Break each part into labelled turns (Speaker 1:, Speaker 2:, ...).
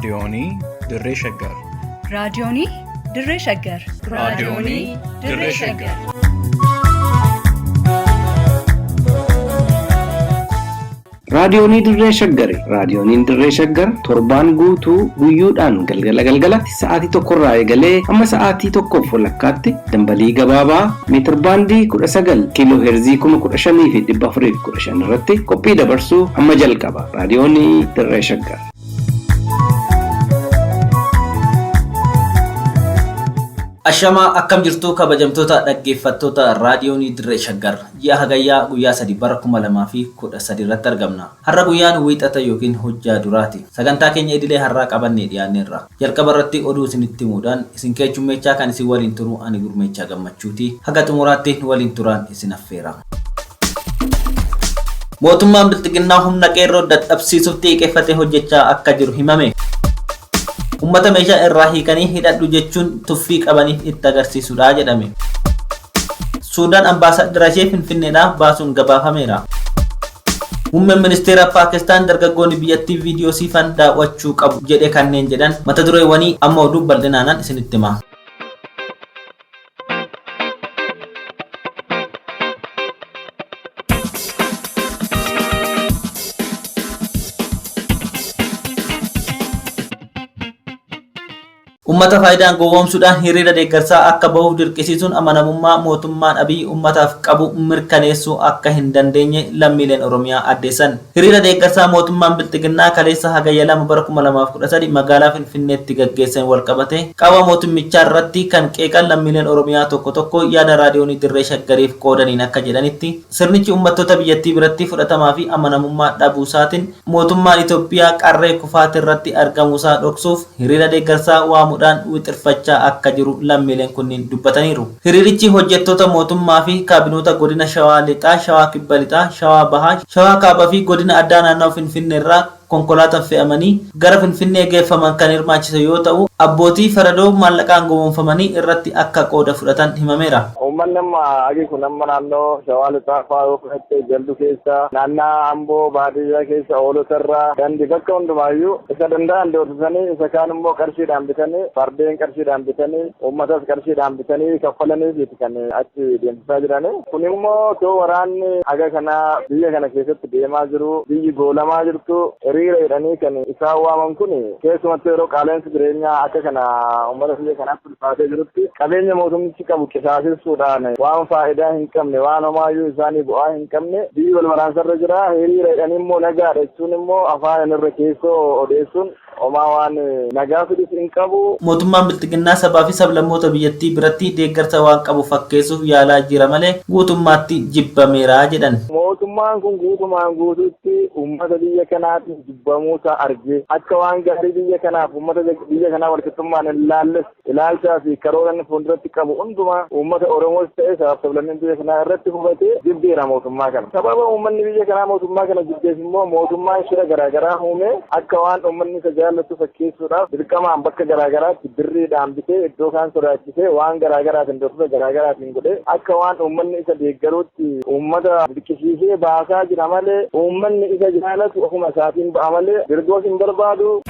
Speaker 1: Raadiyoonii Dirree Shaggar.
Speaker 2: Raadiyoonii Dirree Shaggar.
Speaker 1: Raadiyoonii Dirree Shaggar.
Speaker 3: Raadiyoonii Dirree Shaggari. Raadiyooniin Dirree Shaggar torbaan guutuu guyyoodhaan galgala galgalatti sa'aatii tokkorraa eegalee hamma sa'aatii tokkoof walakkaatti dambalii gabaabaa meetirbaandii 19 kiiloo heerzii 15,415 irratti qophii dabarsuu hamma jalqaba. Raadiyoonii Dirree Shaggar.
Speaker 4: Ashamaa akkam jirtu kabajamtoota dhaggeeffattoota raadiyoonii Dirree Shaggar ji'a hagayyaa guyyaa 3 bara 2013 irratti argamna. Har'a guyyaan wiixata yookiin hojjaa duraati. Sagantaa keenya idilee har'aa qabannee dhiyaanneerra. Jalqaba irratti oduu isinitti himuudhaan isin keessummeechaa kan isin waliin turu ani gurmeechaa gammachuuti. Haga xumuraatti nu waliin turaan isin affeera. Mootummaan Bilxiginnaa humna qeerroo dadhabsiisuuf xiiqeffatee hojjechaa akka jiru himame. Uummata meeshaa irraa hiikanii hidhadhu jechuun tuffii qabaniif itti agarsiisudha jedhame. Suudaan ambaasaadara ishee Finfinneedhaa baasuun gabaafameera. Muummeen ministeera Paakistaan dargaggoonni biyyattii viidiyoo siifan daawwachuu qabu jedhe kanneen jedhan mata dureewwanii amma oduu bal'inaanan isinitti hima. Uummata faayidaan gowwoomsuudhaan hiriira deeggarsaa akka bahuuf dirqisiisuun amanamummaa mootummaan Abiy uummataaf qabu mirkaneessuu akka hin dandeenye lammiileen Oromiyaa addeessan. Hiriira deeggarsaa mootummaan Bilxiginnaa kaleessa hagayya 2 bara 2013 magaalaa Finfinneetti gaggeesseen walqabate qaama mootummichaa irratti kan qeeqan lammiileen Oromiyaa tokko tokko yaada raadiyoonii Dirree Shaggariif qoodaniin akka jedhanitti sirnichi uummattoota biyyattii biratti fudhatamaa fi amanamummaa dhabuusaatiin mootummaan Itoophiyaa qarree kufaatirratti argamuusaa dhoksuuf hiriira deeggarsaa waamuudhaan wixirfachaa akka jiru lammiileen kunniin dubbataniiru. Hiriirichi hojjettoota mootummaa fi kaabinoota godina Shawaa Lixaa, Shawaa Kibba Lixaa, Shawaa Bahaa, Shawaa Kaabaa fi godina addaa naannawaa Finfinneerraa konkolaataan fe'amanii gara Finfinnee geeffaman kan hirmaachise yoo ta'u, abbootii faradoo maallaqaan gowwoomfamanii irratti akka qooda fudhatan himameera.
Speaker 5: Uummanni amma agi kun amma naannoo Shawaa Lixaa fa'aa yoo fudhatte jaldu keessa naannaa Amboo baadiyyaa keessa hoolotarraa gandi bakka hundumaayyuu isa danda'an doorsisanii isa kaan immoo qarshiidhaan bitanii fardeen qarshiidhaan bitanii uummatas qarshiidhaan bitanii kaffalaniifi kan achi deemsisaa jirani. Kun immoo otoo waraanni haga kanaa biyya kana keessatti deemaa jiru biyyi goolamaa jirtu hiriira jedhanii kan isaan waaman kun keessumattuu yeroo qaala'insi jireenyaa akka kana uummata biyya kanaatti ulfaatee jirutti qabeenya mootummichi qabu qisaasessuudhaan waan faayidaa hin qabne waan homaayyuu isaanii bu'aa hin qabne biyyi wal waraansarra jira hiriira jedhanii immoo nagaadha jechuun immoo afaan irra keessoo odeessuun homaa waan nagaa fidus hin qabu.
Speaker 4: Mootummaan Bilxiginnaa sabaa fi sablammoota biyyattii biratti deeggarsa waan qabu fakkeessuuf yaalaa jira malee guutummaatti jibbameera jedhan.
Speaker 5: Mootummaan kun guutumaan guutuutti uummata biyya kanaatiin jibbamuusaa argee akka waan gaarii biyya kanaaf uummata biyya kanaa walqixxummaan hin laalles ilaalchaa fi karoora inni fuulduratti qabu hundumaa uummata Oromoos ta'e sabaaf sablammiin biyya kanaa irratti hubatee jibbeera mootummaa kana. Sababa uummanni biyya kanaa mootummaa kana jibbeef immoo mootummaan shira garaagaraa uumee akka waan uummanni isa jaallatu fakkeessuudhaaf dirqamaan bakka garaagaraatti birriidhaan bitee iddoo kaan sodaachisee waan garaagaraatiin doorsisa garaagaraatiin godhee akka waan uummanni isa deeggaruutti uummata dirqisiisee baasaa jira malee uummanni isa jaalatu ofuma isaatiin ba'a malee dirgoos hin barbaadu.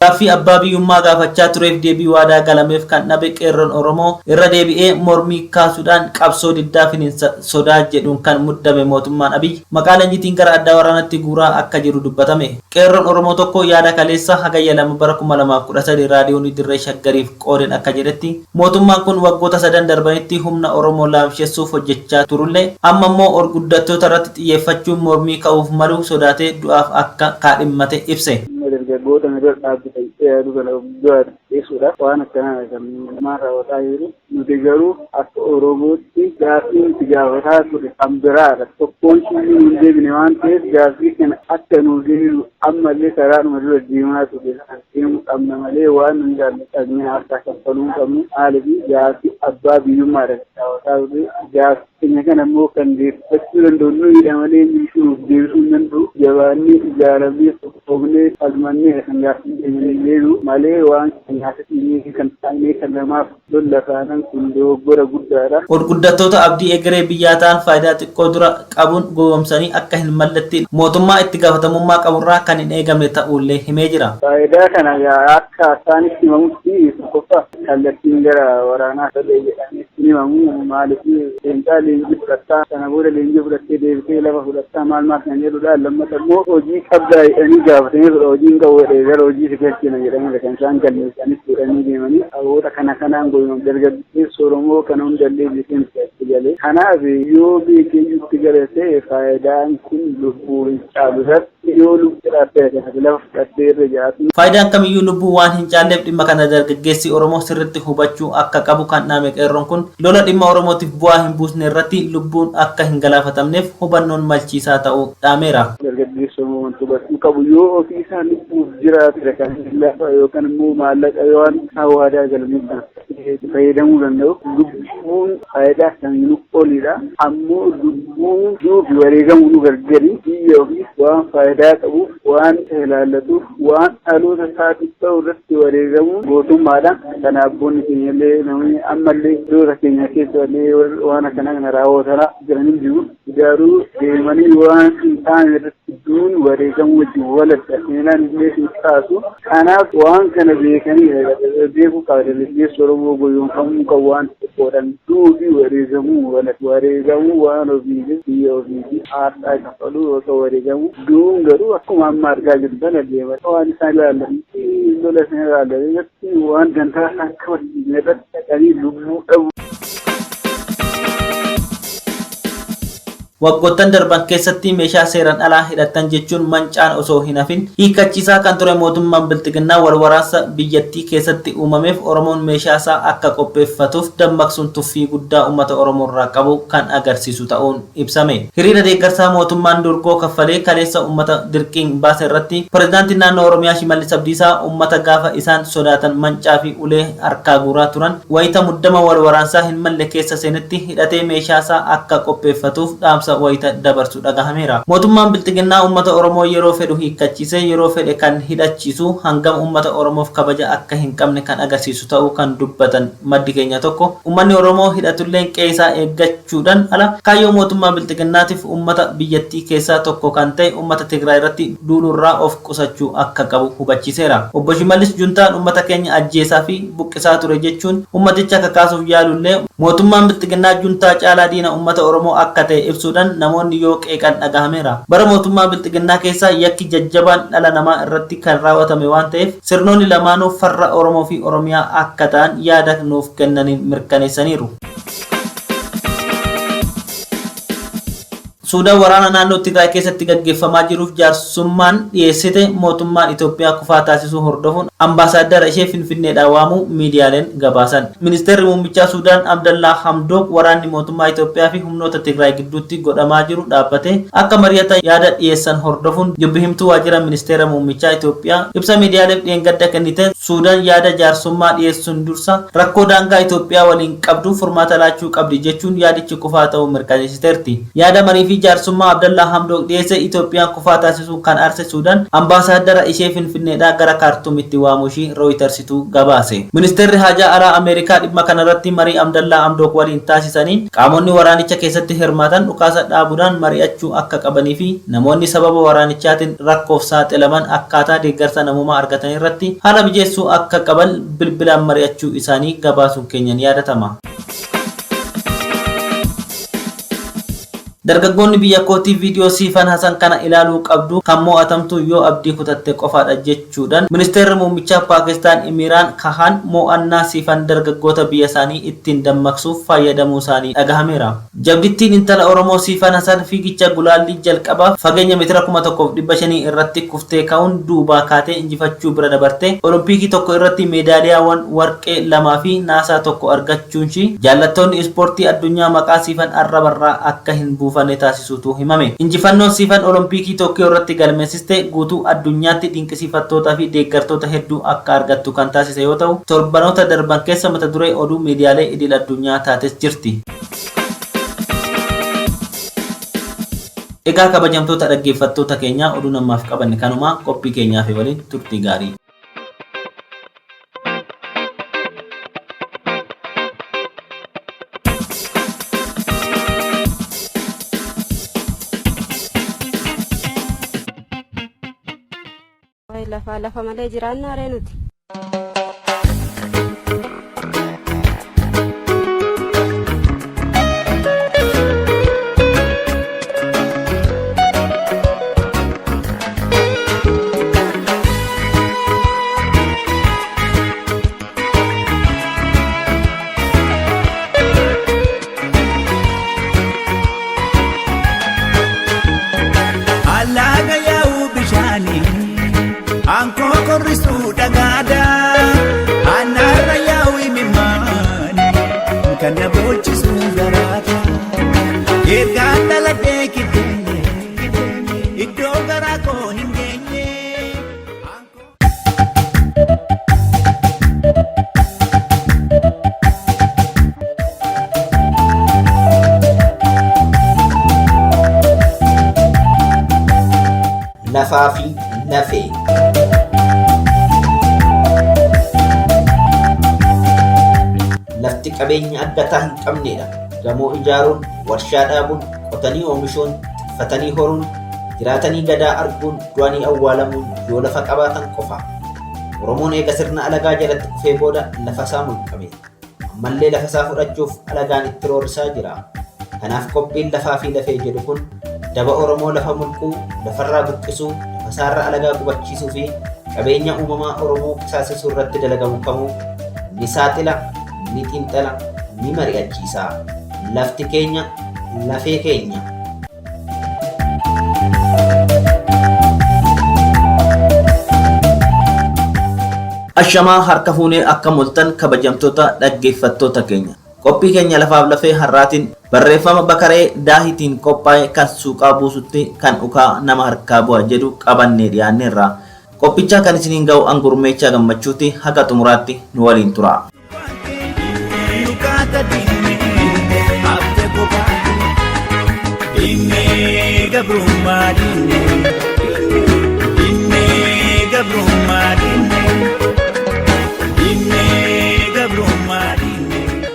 Speaker 4: Gaaffii abbaa biyyummaa gaafachaa tureef deebii waadaa galameef kan dhabe qeerroon Oromoo irra deebi'ee mormii kaasuudhaan qabsoo diddaa finiinsa sodaa jedhuun kan muddame mootummaan Abiy maqaa leenjiitiin gara adda waraanatti guuraa akka jiru dubbatame. Qeerroon Oromoo tokko yaada kaleessa hagayya 2 bara 2013 raadiyoonii Dirree Shaggariif qoodeen akka jedhetti mootummaan kun waggoota sadan darbanitti humna Oromoo laamshessuuf hojjechaa turullee amma immoo ol guddattoota irratti xiyyeeffachuun mormii ka'uuf malu sodaatee du'aaf akka kaadhimmate ibse.
Speaker 6: Dargaggoota nu dura dhaabbatan yaadu kana dura dhiyeessuudhaaf waan akkanaa kan mootummaan raawwataa jiru. Nuti garuu akka Oromootti gaaffii nuti gaafataa ture kan biraadha. Tokkoon shiyyuu hin deebine waan ta'eef gaaffii kana akka nuuf deebi'u ammallee karaadhuma dura deemaa ture sana deemuu qabna malee waan nu ilaalle qabnee aarsaa kaffaluu hin qabnu. Maaliif gaaffii abbaa biyyummaadha kan gaafataa turre gaaffii keenya kana immoo kan deebifachuu danda'u nuyidha malee nuuf deebisuu hin danda'u. Jabaannee ijaaramnee Qophoofnee falmannee kan gaaffii keenya malee waan keenyaaf kan taa'ee kan namaaf lolla taanan kun dogoggora guddaadha.
Speaker 4: Gurguddattoota abdii egeree biyyaa ta'an faayidaa xiqqoo dura qabuun gowwoomsanii akka hin malletti mootummaa itti gaafatamummaa qaburraa kan hin eegamne ta'ullee himee jira.
Speaker 6: Faayidaa kana akka isaanitti himamutti, tokkoffaa kallattiin gara waraanaa ta'e jedhamee himamu. Maaliif leencaa leenjii fudhattaa, sana booda leenjii fudhattee deebitee lafa fudhattaa, maal maal kan jedhudha. Lammata immoo hojii qabdaa jedhanii gaafatanii ture, hojiin qabu jedhee gara hojii si galchina jedhamudha kan isaan galmeessanis fuudhanii deemanii. Aboota kana kanaan goyuun dargaggeessi Oromoo kana hundallee beekumsa itti galee. Kanaaf yoo beekeeyyutti gala ta'e, faayidaan kun lubbuu hin caalu irratti yoo lubbuu jiraatte lafa fudhattee irra jiraatu.
Speaker 4: Faayidaan kamiyyuu lubbuu waan hin caalleef dhimma kana dargaggeessi Oromoo sirriitti hubachuu akka qabu kan dhaame qeerroon kun, lola dhimma Oromootiif bu'aa hin buusne irratti lubbuun akka hin galaafatamneef hubannoon malchiisaa ta'uu dhaameera.
Speaker 6: Dargaggeessi Oromoo wanti hubachuu qabu, yoo ofii isaa lubbuuf jiraate kan lafa yookaan immoo maallaqa waan hawaadaa galmee kana fayyadamuu danda'u. Lubbuun faayidaa kamiinuu olidha. Ammoo lubbuun duufi wareegamuu nu gargari biyya ofiif waan faayidaa qabuuf, waan ilaallatuuf, waan dhaloota isaatiif ta'u irratti wareegamuun gootummaadha. Kana abboonni keenya illee, namni ammallee dhaloota keenya keessa illee waan akkana kana raawwataa jiranii jiru. Garuu deemanii waan hin taane irratti duun wareegamuu wajjin waladha. Seenaan illee hin kaasu. Kanaaf waan kana beekanii beekuu qaba. Dargaggeessi Oromoo goyoonfamuu qabu waan xiqqoodhaan duufi wareegamuu waladha. Wareegamuu waan ofiifis biyya ofiifis aarsaa kaffaluu yookaan wareegamuu. Duun garuu akkuma amma argaa jirru kana deema. Waan isaan ilaallan, lola isaan ilaallan irratti, waan dantaa isaan kabachiisne irratti dhaqanii lubbuu dhabu.
Speaker 4: Waggoottan darban keessatti meeshaa seeraan alaa hidhattan jechuun mancaan osoo hin hafin hiikkachiisaa kan ture mootummaan Bilxiginnaa, wal waraansa biyyattii keessatti uumameef Oromoon meeshaa isaa akka qopheeffatuuf dammaqsuun tuffii guddaa uummata Oromoo irraa qabu kan agarsiisu ta'uun ibsame. Hiriira deeggarsaa mootummaan durgoo kaffalee kaleessa uummata dirqiin baase irratti pirezidaantiin naannoo Oromiyaa Shimallis Abdiisaa, uummata gaafa isaan sodaatan mancaa fi ulee harkaa guuraa turan wayita muddama wal waraansaa hin malle keessa seenetti hidhatee meeshaa isaa akka qopheeffatuuf dhaamsa wayita dabarsu dhagahameera. Mootummaan Bilxiginnaa uummata Oromoo yeroo fedhu hiikkachiisee yeroo fedhe kan hidhachiisu hangam uummata Oromoof kabaja akka hin qabne kan agarsiisu ta'uu kan dubbatan maddi keenya tokko, uummanni Oromoo hidhatulleen qe'ee isaa eeggachuudhaan ala kaayyoo mootummaa Bilxiginnaatiif uummata biyyattii keessaa tokko kan ta'e uummata Tigraay irratti duulurraa of qusachuu akka qabu hubachiiseera. Obbo Shimallis juntaan uummata keenya ajjeesaa fi buqqisaa ture jechuun uummaticha kakaasuuf yaalullee, mootummaan Bilxiginnaa juntaa caalaa diina uummata Oromoo akka ta'e ibsuudhaan namoonni yoo qeeqan dhagahameera. Bara mootummaa Bilxiginnaa keessa yakki jajjabaan dhala namaa irratti kan raawwatame waan ta'eef sirnoonni lamaanuu farra Oromoo fi Oromiyaa akka ta'an yaada nuuf kennaniin mirkaneessaniiru. Suudaan waraana naannoo Tigraay keessatti gaggeeffamaa jiruuf jaarsummaan dhiyeessite mootummaan Itoophiyaa kufaa taasisuu hordofuun ambaasaaddara ishee Finfinneedhaa waamuu miidiyaaleen gabaasan. Ministeerri muummichaa Suudaan Abdallaa Hamdook waraanni mootummaa Itoophiyaa fi humnoota Tigraay gidduutti godhamaa jiru dhaabbatee akka mari'atan yaada dhiyeessan hordofuun, dubbi himtuu waajjira ministeera muummichaa Itoophiyaa ibsa miidiyaaleef dheengadda kenniteen, Suudaan yaada jaarsummaa dhiyeessuun dursa rakkoo daangaa Itoophiyaa waliin qabdu furmaata laachuu qabdi jechuun yaadichi kufaa ta'uu mirkaneessiteerti. Yaada marii fi jaarsummaa Abdallaa Hamdook dhiyeesse Itoophiyaan kufaa taasisuu kan aarse Suudaan ambaasaaddara ishee Finfinneedhaa gara Kaartuumitti waamuu ishii Rooyitersitu gabaase. Ministeerri haajaa alaa Ameerikaa dhimma kanarratti marii Abdallaa Hamdook waliin taasisaniin qaamonni waraanicha keessatti hirmaatan dhukaasa dhaabuudhaan mari'achuu akka qabanii fi namoonni sababa waraanichaatiin rakkoof saaxilaman akkaataa deeggarsa namoomaa argatan irratti haala mijeessuu akka qaban bilbilaan mari'achuu isaanii gabaasuun keenya ni yaadatama. Dargaggoonni biyya kootii viidiyoo Siifan Hasan kana ilaaluu qabdu, kan mo'atamtu yoo abdii kutatte qofaadha jechuudhaan ministeerri muummichaa Paakistaan Imiraan Kahaan mo'annaa Siifan dargaggoota biyya isaanii ittiin dammaqsuuf fayyadamuu isaanii dhagahameera. Jabdittiin intala Oromoo Siifan Hasan fiigicha gulaallii jalqabaa fageenya meetira 1500 irratti kuftee ka'uun duubaa kaatee injifachuu bira dabarte Olompikii tokko irratti meedaaliyaawwan warqee lamaa fi naasaa tokko argachuun ishii jaallattoonni ispoortii addunyaa maqaa Siifan arrabarraa akka hin buufanne taasisuutu himame. Injifannoon Siifan Olompikii Tookkiyoo irratti galmeessiste guutuu addunyaatti dinqisiifattootaa fi deeggartoota hedduu akka argattu kan taasise yoo ta'u, torbanoota darban keessa mata duree oduu miidiyaalee idil addunyaa taates jirti. Egaa kabajamtoota dhaggeeffattoota keenyaa oduu namaaf qabanne kanuma qophii keenyaa fi waliin turtii gaarii.
Speaker 7: Lafa lafa malee jiraannaa ree nuti.
Speaker 8: Alaga yaa'u bishaanii aankoo korrisuu dhagaadha. Aanarra yaa'u imimmaani kan na boochisuu garaadha. Ergaan dhaladhee kitteenye iddoo garaa koo hin geenye.
Speaker 9: Lafaa fi lafee. Lafti qabeenya addataa hin qabnedha. Gamoo ijaaruun, warshaa dhaabuun, qotanii oomishuun, tikfatanii horuun, jiraatanii gadaa arguun, du'anii awwaalamuun yoo lafa qabaatan qofa. Oromoon eega sirna alagaa jalatti kufee booda lafa isaa mulqame. Ammallee lafa isaa fudhachuuf alagaan itti roorrisaa jira. Kanaaf qophiin lafaa fi lafee jedhu kun daba Oromoo lafa mulquu, lafarraa buqqisuu, lafa isaarra alagaa qubachiisuu fi qabeenya uumamaa Oromoo qisaasessuu irratti dalagamu kamuu ni saaxila, ni xiinxala, ni mari'achiisa. Lafti keenya lafee keenya.
Speaker 4: Ashamaa harka fuunee akka moltan kabajamtoota dhaggeeffattoota keenya. Qophii keenya lafaaf lafee har'aatiin barreeffama Bakaree Daahitiin qophaa'e kan suuqaa buusutti kan ukaa nama harkaa bu'a jedhu qabannee dhiyaanneerra. Qophichaa kan isiniin ga'u Angurmeechaa Gammachuuti haga xumuraatti nu waliin tura.
Speaker 8: Lukaata diinee haftee kophaatti diinee gabrummaa diinee diinee gabrummaa diinee diinee gabrummaa diinee.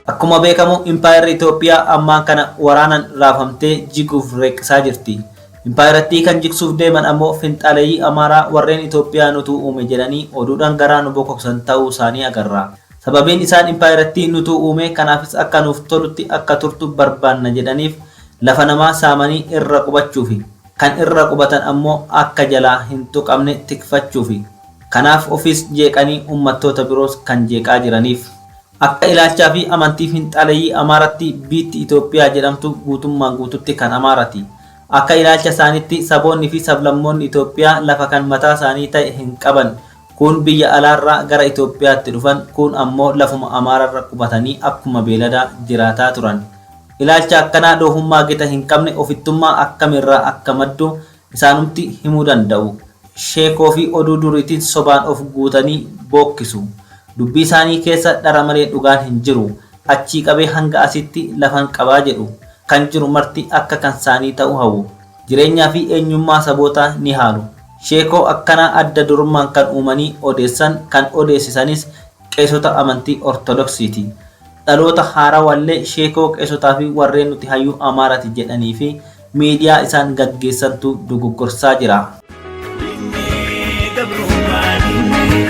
Speaker 4: Akkuma beekamu impaayerri Itoophiyaa ammaan kana waraanaan raafamtee jiguuf reeqisaa jirti. Impaayerattii kan jigsuuf deeman ammoo finxaaleeyyii Amaaraa warreen Itoophiyaa nutuu uume jedhanii oduudhaan garaa nu bokoksan ta'uu isaanii agarra. Sababiin isaan impaayerattii nutuu uume kanaafis akka nuuf tolutti akka turtu barbaanna jedhaniif lafa namaa saamanii irra qubachuufi. Kan irra qubatan ammoo akka jalaa hin tuqamne tikfachuufi. Kanaaf ofiis jeeqanii uummattoota biroos kan jeeqaa jiraniif. Akka ilaalchaa fi amantii finxaaleeyyii Amaaratti biitti Itoophiyaa jedhamtu guutummaan guututti kan Amaarati. Akka ilaalcha isaaniitti saboonni fi sablammoonni Itoophiyaa lafa kan mataa isaanii ta'e hin qaban. Kun biyya alaarraa gara Itoophiyaatti dhufan, kun ammoo lafuma Amaararra qubatanii akkuma beeladaa jiraataa turan. Ilaalcha akkanaa doofummaa gita hin qabne ofittummaa akkamirraa akka maddu isaanumti himuu danda'u. Sheekoo fi oduu duriitiin sobaan of guutanii bookkisu. Dubbii isaanii keessa dhara malee dhugaan hin jiru. Achii qabee hanga asitti lafan qabaa jedhu. Kan jiru marti akka kan isaanii ta'u hawwu. Jireenyaa fi eenyummaa sabootaa ni haalu. Sheekoo akkanaa adda durummaan kan uumanii odeessan kan odeessisanis qeesota amantii Ortodoksiiti. Dhaloota haarawallee sheekoo qeesotaa fi warreen nuti hayyuu Amaarati jedhanii fi miidiyaa isaan gaggeessantu dogoggorsaa jira.
Speaker 8: Diinee gabrummaa diinee.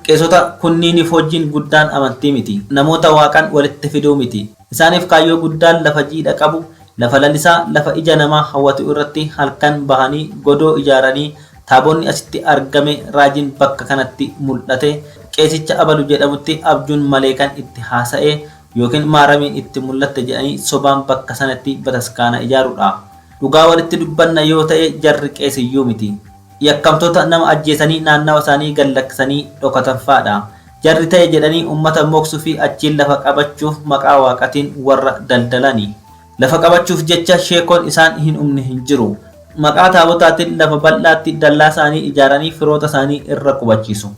Speaker 4: Qeesota kunniiniif hojiin guddaan amantii miti. Namoota waaqaan walitti fiduu miti. Isaaniif kaayyoo guddaan lafa jiidha qabu, lafa lalisaa, lafa ija namaa hawwatu irratti halkan bahanii godoo ijaaranii taabonni asitti argame raajiin bakka kanatti mul'ate qeesicha abalu jedhamutti abjuun maleekan itti haasa'e yookiin maaramiin itti mul'atte jedhanii sobaan bakka sanatti bataskaana ijaaruudha. Dhugaa walitti dubbanna yoo ta'e jarri qeesiyyuu miti. Yakkamtoota nama ajjeesanii naannawa isaanii gad lakkisanii dhokatan fa'aadha. Jarri ta'e jedhanii uummata moksuu fi achiin lafa qabachuuf maqaa waaqatiin warra daldalani. Lafa qabachuuf jecha sheekoon isaan hin umne hin jiru. Maqaa taabotaatiin lafa bal'aatti dallaa isaanii ijaaranii firoota isaanii irra qubachiisu.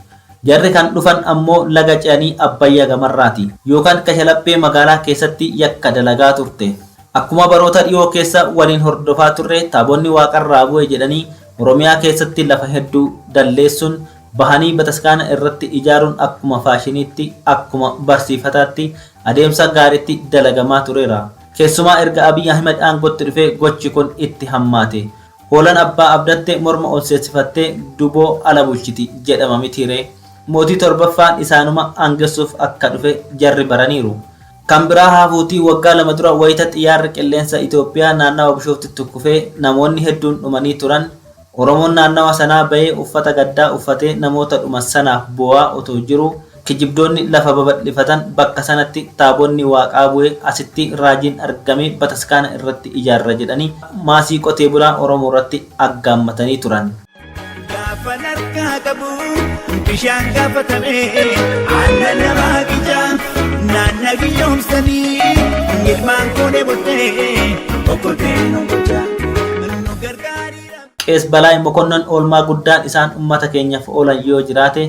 Speaker 4: Jarri kan dhufan ammoo laga ce'anii Abbayyaa gamarraati yookaan kashalaphee magaalaa keessatti yakka dalagaa turte. Akkuma baroota dhiyoo keessa waliin hordofaa turre taabonni waaqarraa bu'e jedhanii Oromiyaa keessatti lafa hedduu dalleessuun bahanii bataskaana irratti ijaaruun akkuma faashiniitti akkuma barsiifataatti adeemsa gaariitti dalagamaa tureera. Keessumaa erga Abiy Ahmed aangootti dhufee gochi kun itti hammaate. Hoolaan abbaa abdatte morma ol seessifattee duboo ala bulchiti jedhama mitiiree. Mootii torbaffaan isaanuma aangessuuf akka dhufe jarri baraniiru. Kan biraa haafuutii waggaa 2 dura wayita xiyyaarri qilleensa Itoophiyaa naannawa Bishooftutti kufee namoonni hedduun dhumanii turan. Oromoon naannawa sanaa bahee uffata gaddaa uffatee namoota dhuman sanaaf boo'aa otoo jiruu kijibdoonni lafa babal'ifatan bakka sanatti taabonni waaqaa bu'ee asitti raajiin argamee bataskaana irratti ijaarra jedhanii maasii qotee bulaa Oromoo irratti aggaammatanii turan.
Speaker 8: Gaafa harkaa qabu bishaan gaafatame aannan namaa qicaa naanna giyyoomsanii ilmaan koonee bottee okkotee nu bulchaa nu gargaariira.
Speaker 4: Qees Balaay Mokonnon oolmaa guddaan isaan uummata keenyaaf oolan yoo jiraate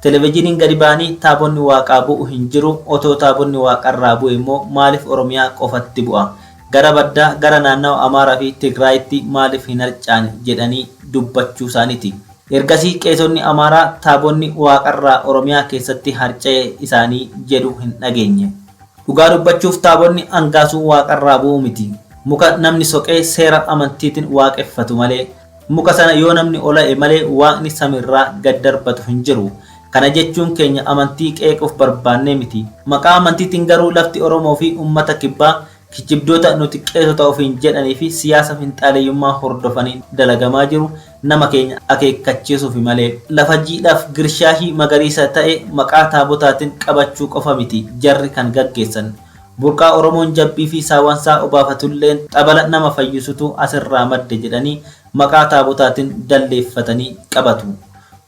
Speaker 4: televezyiiniin gadi ba'anii taabonni waaqaa bu'u hin jiru, otoo taabonni waaqarraa bu'e immoo maaliif Oromiyaa qofatti bu'a? Gara baddaa gara naannawa Amaaraa fi Tigraayitti maaliif hin harcaane jedhanii dubbachuu isaaniiti. Ergasii qeesonni Amaaraa taabonni waaqarraa Oromiyaa keessatti harca'e isaanii jedhu hin dhageenye. Dhugaa dubbachuuf taabonni angaasuu waaqarraa bu'u miti. Muka namni soqee seera amantiitiin waaqeffatu malee. Muka sana yoo namni ola'e malee waaqni samiirraa gad darbatu hin jiru. Kana jechuun keenya amantii qeequuf barbaannee miti. Maqaa amantiitiin garuu lafti Oromoo fi uummata kibbaa kijibdoota nuti qeesota ofiin jedhanii fi siyaasa finxaaleyyummaa hordofanii dalagamaa jiru nama keenya akeekkachiisuufi malee. Lafa jiidhaaf girshaashii magariisa ta'e maqaa taabotaatiin qabachuu qofa miti jarri kan gaggeessan. Burqaa Oromoon jabbii fi saawansaa obaafatulleen xabala nama fayyisutu asirraa madde jedhanii maqaa taabotaatiin dalleeffatanii qabatu.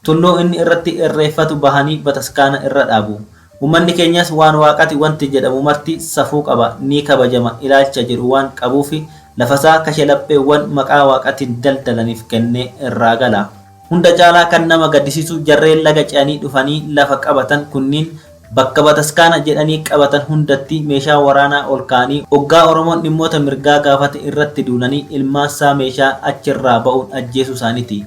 Speaker 4: Tulluu inni irratti irreeffatu bahanii bataskaana irra dhaabu. Uummanni keenyas waan waaqati wanti jedhamu marti safuu qaba ni kabajama ilaalcha jedhu waan qabuufi lafasaa kashalapheewwan maqaa waaqatiin daldalaniif kennee irraa gala. Hunda caalaa kan nama gaddisiisu jarreen laga ce'anii dhufanii lafa qabatan kunniin bakka bataskaana jedhanii qabatan hundatti meeshaa waraanaa ol kaa'anii hoggaa Oromoon dhimmoota mirgaa gaafate irratti duulanii ilmaansaa meeshaa achirraa ba'uun ajjeesuu isaaniiti.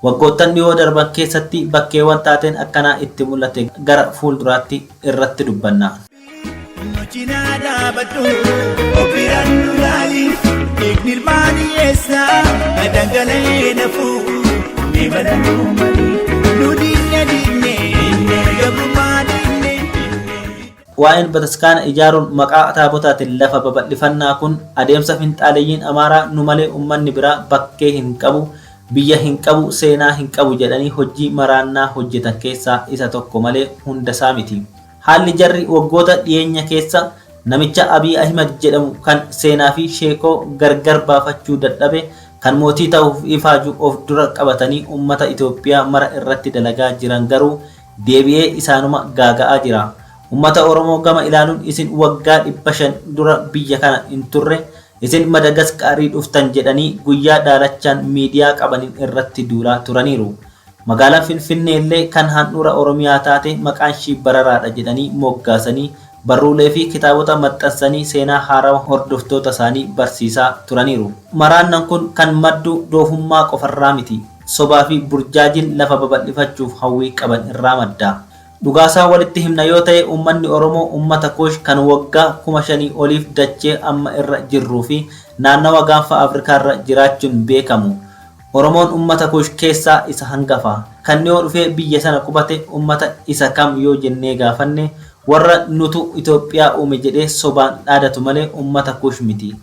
Speaker 4: Waggoottan dhiyoo darban keessatti bakkeewwan taateen akkanaa itti mul'ate gara fuulduraatti irratti dubbanna.
Speaker 8: Nu cinaa dhaabadhu ofirraan nu laali dhiigni ilmaan hiyyeessaa dhangala'ee nafuu ni badanuu malee nu diinne diinne gabrummaa diinne.
Speaker 4: Waa'een bataskaana ijaaruun maqaa taabotaatiin lafa babal'ifannaa kun adeemsa finxaaleyyiin Amaaraa nu malee uummanni biraa bakkee hin qabu, biyya hin qabu, seenaa hin qabu jedhanii hojii maraannaa hojjetan keessaa isa tokko malee hundasaa miti. Haalli jarri waggoota dhiyeenya keessa namicha Abiy Ahmed jedhamu kan seenaa fi sheekoo gargar baafachuu dadhabe kan mootii ta'uuf ifaaju of dura qabatanii uummata Itoophiyaa mara irratti dalagaa jiran garuu deebi'ee isaanuma gaaga'aa jira. Uummata Oromoo gama ilaaluun isin waggaa 500 dura biyya kana hin turre, isin Madagaskaarii dhuftan jedhanii guyyaa daalachaan miidiyaa qabaniin irratti duulaa turaniiru. Magaalaan Finfinnee illee kan handhuura Oromiyaa taate maqaan ishii Bararaadha jedhanii moggaasanii barruulee fi kitaabota maxxansanii seenaa haarawaa hordoftoota isaanii barsiisaa turaniiru. Maraannan kun kan maddu doofummaa qofarraa miti. Sobaa fi burjaajiin lafa babal'ifachuuf hawwii qaban irraa madda. Dhugaasaa walitti himna yoo ta'e uummanni Oromoo uummata Kuush kan waggaa 5,000 oliif dachee amma irra jirruu fi naannawa gaanfa Afrikaarra jiraachuun beekamu. Oromoon uummata Kuush keessaa isa hangafa. Kan dhiyoo dhufee biyya sana qubate uummata isa kam yoo jennee gaafanne warra nutu Itoophiyaa uume jedhee sobaan dhaadatu malee uummata Kuush miti.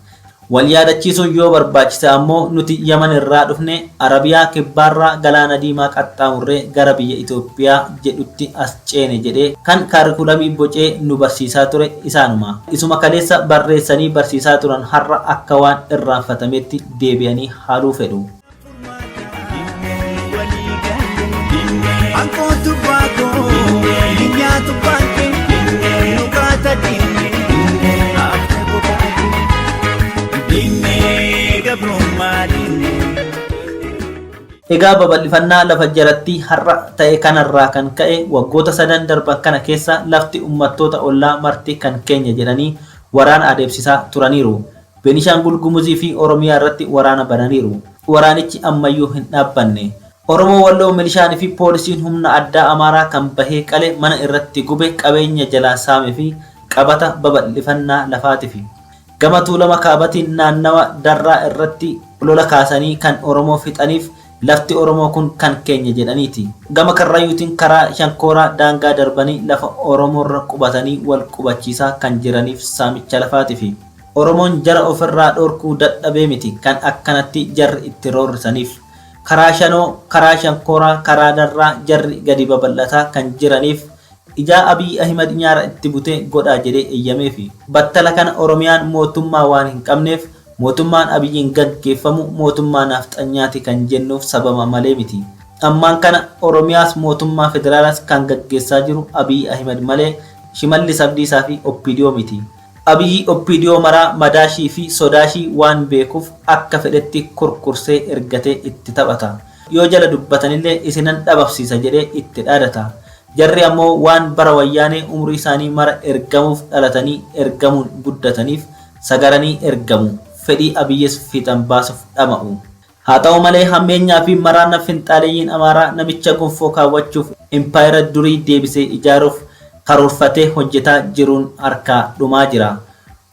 Speaker 4: Wal yaadachiisuun yoo barbaachise ammoo nuti Yaman irraa dhufne Arabiyaa kibbaarraa galaana diimaa qaxxaamurree gara biyya Itoophiyaa jedhutti as ceene jedhee kan kaarikulamii bocee nu barsiisaa ture isaanuma. Isuma kaleessa barreessanii barsiisaa turan har'a akka waan irraanfatametti deebi'anii haaluu fedhu.
Speaker 8: Ankotu baakoo nyaatu baakee nu kaata diinne akka gogaatee diinne gabrummaa diinne.
Speaker 4: Egaa babal'ifannaa lafa jalatti har'a ta'e kanarraa kan ka'e waggoota sadan darban kana keessa lafti uummattoota ollaa marti kan keenya jedhanii waraana adeemsisaa turaniiru. Beenishaangul Gumuzii fi Oromiyaa irratti waraana bananiiru. Waraanichi ammayyuu hin dhaabbanne. Oromoo Walloo milishaan fi poolisiin humna addaa Amaaraa kan bahee qale mana irratti gube qabeenya jalaa saame fi qabata babal'ifannaa lafaatifi. Gama Tuulama Kaabatiin naannawa Darraa irratti lola kaasanii kan Oromoo fixaniif lafti Oromoo kun kan keenya jedhaniiti. Gama Karrayyuutiin karaa Shankooraa daangaa darbanii lafa Oromoorra qubatanii wal qubachiisaa kan jiraniif saamicha lafaatifi. Oromoon jara ofirraa dhorkuu dadhabee miti kan akkanatti jarri itti roorrisaniif. Karaa Shanoo, karaa Shankooraa, karaa Darraa jarri gadi babal'ataa kan jiraniif ijaa Abiy Ahimad nyaara itti butee godhaa jedhee eeyyameefi. Battala kana Oromiyaan mootummaa waan hin qabneef mootummaan Abiyyiin gaggeeffamu mootummaa nafxanyaati kan jennuuf sababa malee miti. Ammaan kana Oromiyaas mootummaa federaalaas kan gaggeessaa jiru Abiy Ahimad malee Shimallis Abdiisaa fi Oppiidiyoo miti. Abiyyi Oppiidiyoo maraa madaashii fi sodaashii waan beekuuf akka fedhetti kurkursee ergatee itti taphata. Yoo jala dubbatanillee isinan dhabamsiisa jedhee itti dhaadata. Jarri ammoo waan bara wayyaanee umrii isaanii mara ergamuuf dhalatanii ergamuun guddataniif sagaranii ergamu. Fedhii Abiyyis fiixan baasuuf dhama'u. Haa ta'u malee hammeenyaa fi maraana finxaaleeyyiin Amaaraa namicha gonfoo kaawwachuuf impaayera durii deebisee ijaaruuf karoorfatee hojjetaa jiruun harkaa dhumaa jira.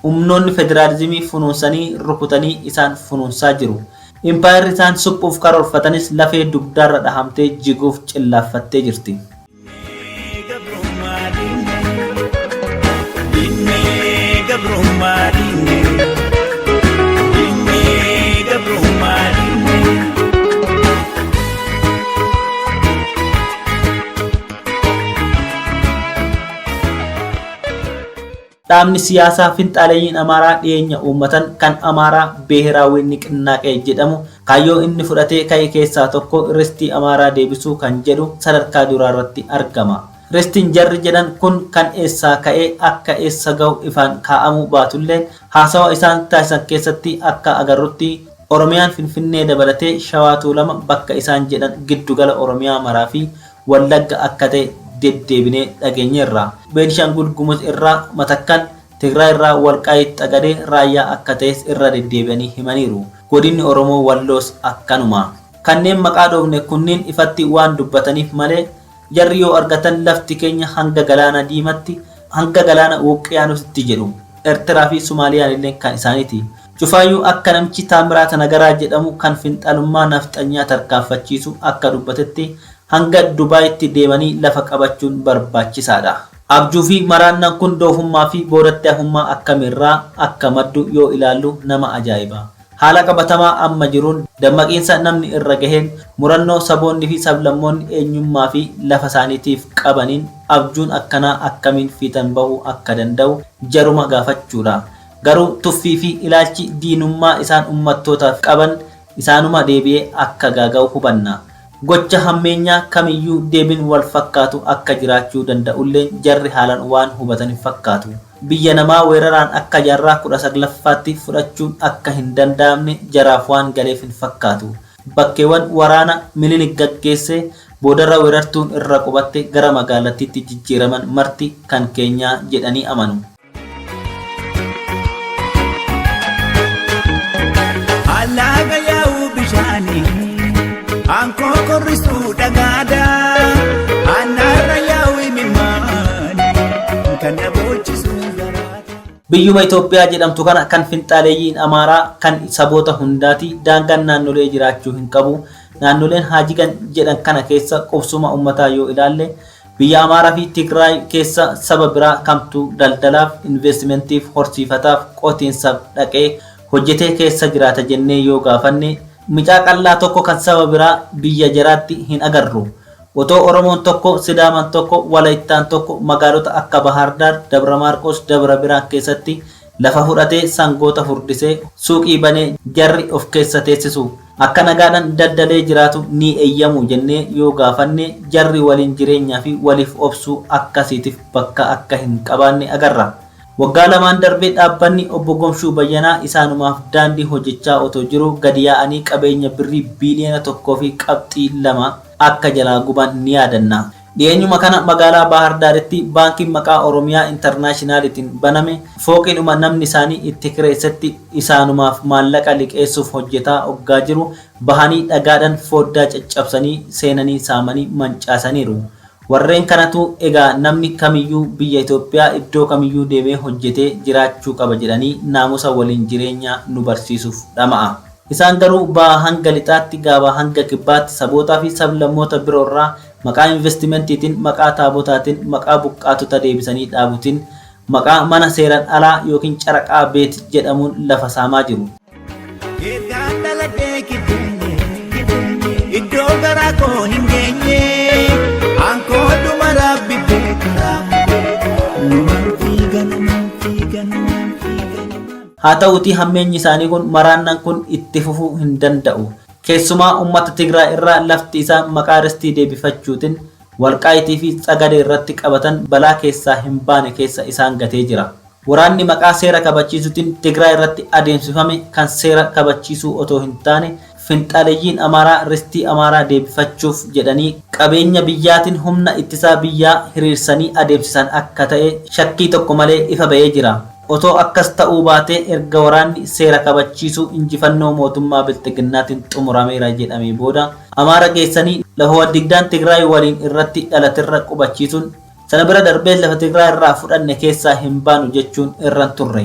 Speaker 4: Humnoonni federaalizimii funuunsanii rukutanii isaan funuunsaa jiru. Impaayerri isaan suphuuf karoorfatanis lafee dugdaarra dhahamtee jiguuf cillaaffattee jirti. Dhaabni siyaasaa finxaaleeyyiin Amaaraa dhiyeenya uummatan kan Amaaraa Beeheraawwi Niqinnaaqee jedhamu kaayyoo inni fudhatee ka'e keessaa tokko ristii Amaaraa deebisuu kan jedhu sadarkaa duraarratti argama. Ristiin jarri jedhan kun kan eessaa ka'ee akka eessa ga'u ifaan kaa'amuu baatulleen haasawa isaan taasisan keessatti akka agarrutti Oromiyaan Finfinnee dabalatee Shawaa Tuulama bakka isaan jedhan giddugala Oromiyaa maraa fi Wallagga akka ta'e deddeebinee dhageenyeerra. Beenishaangul Gumuz irraa Matakkal, Tigraay irraa Walqaayit Xagadee raayyaa akka ta'es irra deddeebi'anii himaniiru. Godinni Oromoo Walloos akkanuma. Kanneen maqaa dhoofne kunniin ifatti waan dubbataniif malee jarri yoo argatan lafti keenya hanga galaana diimatti hanga galaana Wuqiyaanusitti jedhu. Eertiraa fi Sumaaliyaan illee kan isaaniiti. Cufaayyuu akka namichi Taamiraat Nagaraa jedhamu kan finxalummaa nafxanyaa tarkaanfachiisu akka dubbatetti hanga Dubaayitti deemanii lafa qabachuun barbaachisaadha. Abjuu fi maraannaan kun doofummaa fi boodatti hafummaa akkamiirraa akka maddu yoo ilaallu nama ajaa'iba. Haala qabatamaa amma jiruun dammaqiinsa namni irra gaheen murannoo saboonni fi sablammoonni eenyummaa fi lafa isaaniitiif qabaniin abjuun akkanaa akkamiin fiixan bahuu akka danda'u jaruma gaafachuudha. Garuu tuffii fi ilaalchi diinummaa isaan uummattootaaf qaban isaanuma deebi'ee akka gaaga'u hubanna. Gocha hammeenyaa kamiyyuu deebiin wal fakkaatu akka jiraachuu danda'ullee jarri haalaan waan hubatan hin fakkaatu. Biyya namaa weeraraan akka jaarraa 19ffaatti fudhachuun akka hin danda'amne jaraaf waan galeef hin fakkaatu. Bakkeewwan waraana Minilik gaggeessee boodarra weerartuun irra qubatte gara magaalattiitti jijjiiraman marti kan keenyaa jedhanii amanu.
Speaker 8: Alaaga yaa'u bishaanii aankoo korrisuu dhagaadha. Aannaarra yaa'u imimmaanii kan na boochisuu garaadha.
Speaker 4: Biyyuma Itoophiyaa jedhamtu kana kan finxaaleeyyiin Amaaraa kan saboota hundaati daangaan naannolee jiraachuu hin qabu. Naannoleen haajigan jedhan kana keessa qubsuma uummataa yoo ilaalle biyya Amaaraa fi Tigraay keessa saba biraa kamtu daldalaaf, investimentiif, horsiifataaf, qotiinsaaf dhaqee hojjetee keessa jiraata jennee yoo gaafanne micaa qal'aa tokko kan saba biraa biyya jaraatti hin agarru. Otoo Oromoon tokko, Sidaamaan tokko, Walayittaan tokko magaalota akka Bahaardaar, Dabra Maarqos, Dabra Biraan keessatti lafa fudhatee sangoota furdisee suuqii banee jarri of keessa teessisu. Akka nagaadhaan daldalee jiraatu ni eeyyamu jennee yoo gaafanne jarri waliin jireenyaa fi waliif obsuu akkasiitiif bakka akka hin qabaanne agarra. Waggaa lamaan darbee dhaabbanni obbo Gomshuu Bayyanaa isaanumaaf daandii hojjechaa otoo jiru gadi yaa'anii qabeenya birrii biiliyoona 1.2 akka jalaa guban ni yaadanna. Dhiyeenyuma kana magaalaa Baahar Daaritti baankiin maqaa Oromiyaa Intarnaashinaalitiin baname fooqiidhuma namni isaanii itti kireessatti isaanumaaf maallaqa liqeessuuf hojjetaa oggaa jiru bahanii dhagaadhaan foddaa caccabsanii seenanii saamanii mancaasaniiru. Warreen kanatu egaa namni kamiyyuu biyya Itoophiyaa iddoo kamiyyuu deemee hojjetee jiraachuu qaba jedhanii naamusa waliin jireenyaa nu barsiisuuf dhama'a. Isaan garuu baha hanga lixaatti gaabaa hanga kibbaatti sabootaa fi sablammoota biroorraa maqaa investimentiitiin, maqaa taabotaatiin, maqaa buqqaatota deebisanii dhaabuutiin, maqaa mana seeraan alaa yookiin caraqaa beet jedhamuun lafa saamaa jiru.
Speaker 8: Ergaan dhaladhee kitteenye iddoo garaa koo hin geenye aankoo dhuma rabbi beeka. Numaan fiiga numaan fiiga numaan fiiga numaan.
Speaker 4: Haa ta'uutii hammeenyi isaanii kun maraannaan kun itti fufuu hin danda'u. Keessumaa uummata Tigraay irraa lafti isaa maqaa ristii deebifachuutiin Walqaayitii fi Tsagadee irratti qabatan balaa keessaa hin baane keessa isaan gatee jira. Waraanni maqaa seera kabachiisuutiin Tigraay irratti adeemsifame kan seera kabachiisuu otoo hin taane finxaaleyyiin Amaaraa ristii Amaaraa deebifachuuf jedhanii qabeenya biyyaatiin humna ittisaa biyyaa hiriirsanii adeemsisan akka ta'e shakkii tokko malee ifa ba'ee jira. Otoo akkas ta'uu baatee erga waraanni seera kabachiisuu injifannoo mootummaa Bilxiginnaatiin xumurameera jedhamee booda Amaara geessanii lafa waldigdaan Tigraay waliin irratti dhalaterra qubachiisuun sana bira darbee lafa Tigraay irraa fudhanne keessaa hin baanu jechuun irra turre.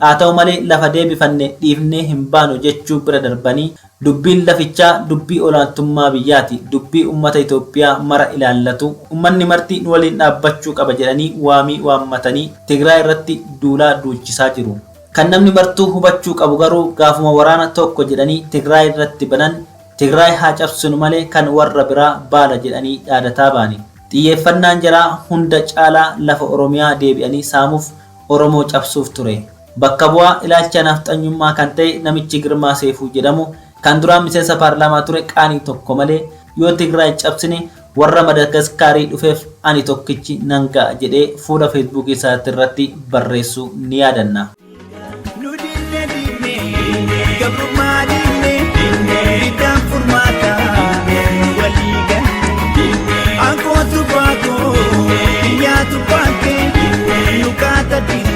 Speaker 4: Haa ta'u malee lafa deebifanne dhiifnee hin baanu jechuu bira darbanii dubbiin lafichaa dubbii olaantummaa biyyaati, dubbii uummata Itoophiyaa mara ilaallatu, uummanni marti nu waliin dhaabbachuu qaba jedhanii waamii waammatanii Tigraay irratti duulaa duulchisaa jiru. Kan namni martuu hubachuu qabu garuu gaafuma waraana tokko jedhanii Tigraay irratti banan Tigraay haa cabsinu malee kan warra biraa baala jedhanii dhaadataa baani. Xiyyeeffannaan jaraa hunda caalaa lafa Oromiyaa deebi'anii saamuuf Oromoo cabsuuf ture. Bakka bu'aa ilaalcha nafxanyummaa kan ta'e namichi Girmaa Seefuu jedhamu kan duraan miseensa paarlaamaa ture qaanii tokko malee yoo Tigraay cabsine warra Madagaskaarii dhufeef ani tokkichi nan ga'a jedhee fuula Feesbuukii isaatti irratti barreessuu ni yaadanna.
Speaker 8: Nu diinne diinne gabrummaa diinne biddaan furmaata nu walii galle aankootu baakoo biyyaatu baakee nu kaata diinne.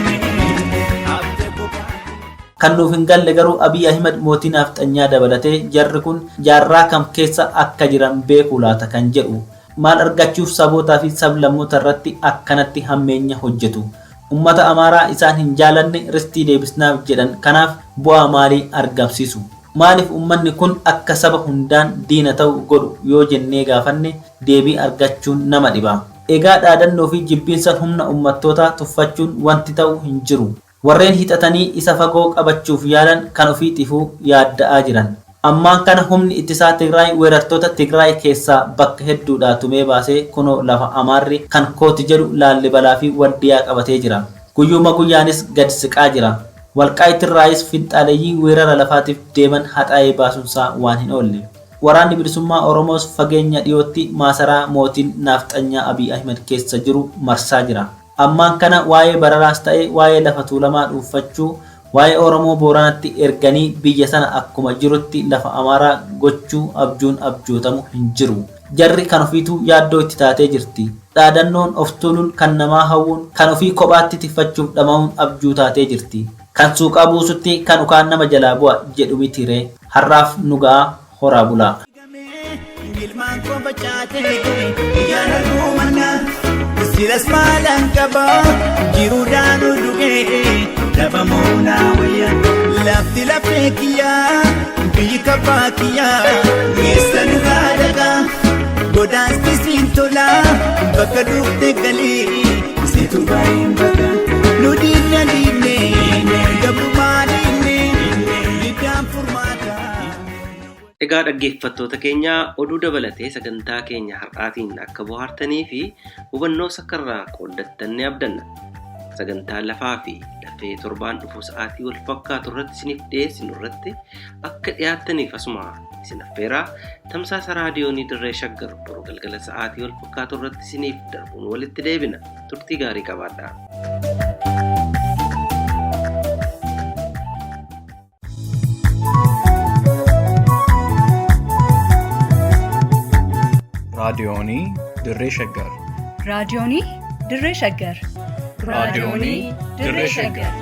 Speaker 4: Kan nuuf hin galle garuu Abiy Ahmed mootii nafxanyaa dabalatee jarri kun jaarraa kam keessa akka jiran beeku laata kan jedhu. Maal argachuuf sabootaa fi sablammoota irratti akkanatti hammeenya hojjetu. Uummata Amaaraa isaan hin jaalanne ristii deebisnaaf jedhan kanaaf bu'aa maalii argamsiisu? Maaliif uummanni kun akka saba hundaan diina ta'u godhu yoo jennee gaafanne deebii argachuun nama dhiba. Egaa dhaadannoo fi jibbiinsa humna uummattootaa tuffachuun wanti ta'u hin jiru. Warreen hixatanii isa fagoo qabachuuf yaalan kan ofii xifuu yaadda'aa jiran. Ammaan kana humni ittisaa Tigraay weerartoota Tigraay keessaa bakka hedduudhaa tumee baasee kunoo lafa Amaarri kan kooti jedhu Laallibalaa fi Waldiyaa qabatee jira. Guyyuma guyyaanis gad siqaa jira. Walqaayitirraayis finxaaleyyii weerara lafaatiif deeman haxaa'ee baasuunsaa waan hin oolle. Waraanni bilisummaa Oromoos fageenya dhiyootti maasaraa mootiin naafxanyaa Abiy Ahmed keessa jiru marsaa jira. Ammaan kana waa'ee bararaas ta'e waa'ee lafa tuulamaa dhuunfachuu waa'ee Oromoo Booranatti erganii biyya sana akkuma jirutti lafa Amaaraa gochuu abjuun abjootamu hin jiru. Jarri kan ofiituu yaaddoo itti taatee jirti. Dhaadannoon of tuuluun kan namaa hawwuun kan ofii kophaatti tiffachuuf dhama'uun abjuu taatee jirti. Kan suuqaa buusutti kan ukaan nama jalaa bu'a jedhu miti ree. Har'aaf nu ga'a horaa bulaa.
Speaker 8: Ilmaan koo facaatee iyyaan arguu manna silas maalaan qaba jiruudhaan dhugee dhabamuu naa wayya lafti lafee kiyyaa biyyi kabbaa kiyyaa geessan irraa dhaqa godaansi siin tola bakka dhufte galii situ baay'een bakka nu diinna diinne gabrummaa diinne diddaan furmaata.
Speaker 3: Egaa dhaggeeffattoota keenya oduu dabalatee sagantaa keenya har'aatiin akka bohaartanii fi hubannoo sakkarraa qooddattan ni abdanna. Sagantaa lafaa fi lafee torbaan dhufu sa'aatii wal fakkaatu irratti isiniif dhiyeessinu irratti akka dhiyaattaniif asuma isin affeeraa tamsaasa raadiyoonii dirree shaggar boru galgala sa'aatii wal fakkaatu irratti isiniif darbuun walitti deebina. Turtii gaarii qabaadhaa.
Speaker 1: Raadiyoonii Dirree Shaggar.
Speaker 2: Raadiyoonii Dirree Shaggar.
Speaker 1: Raadiyoonii Dirree Shaggar.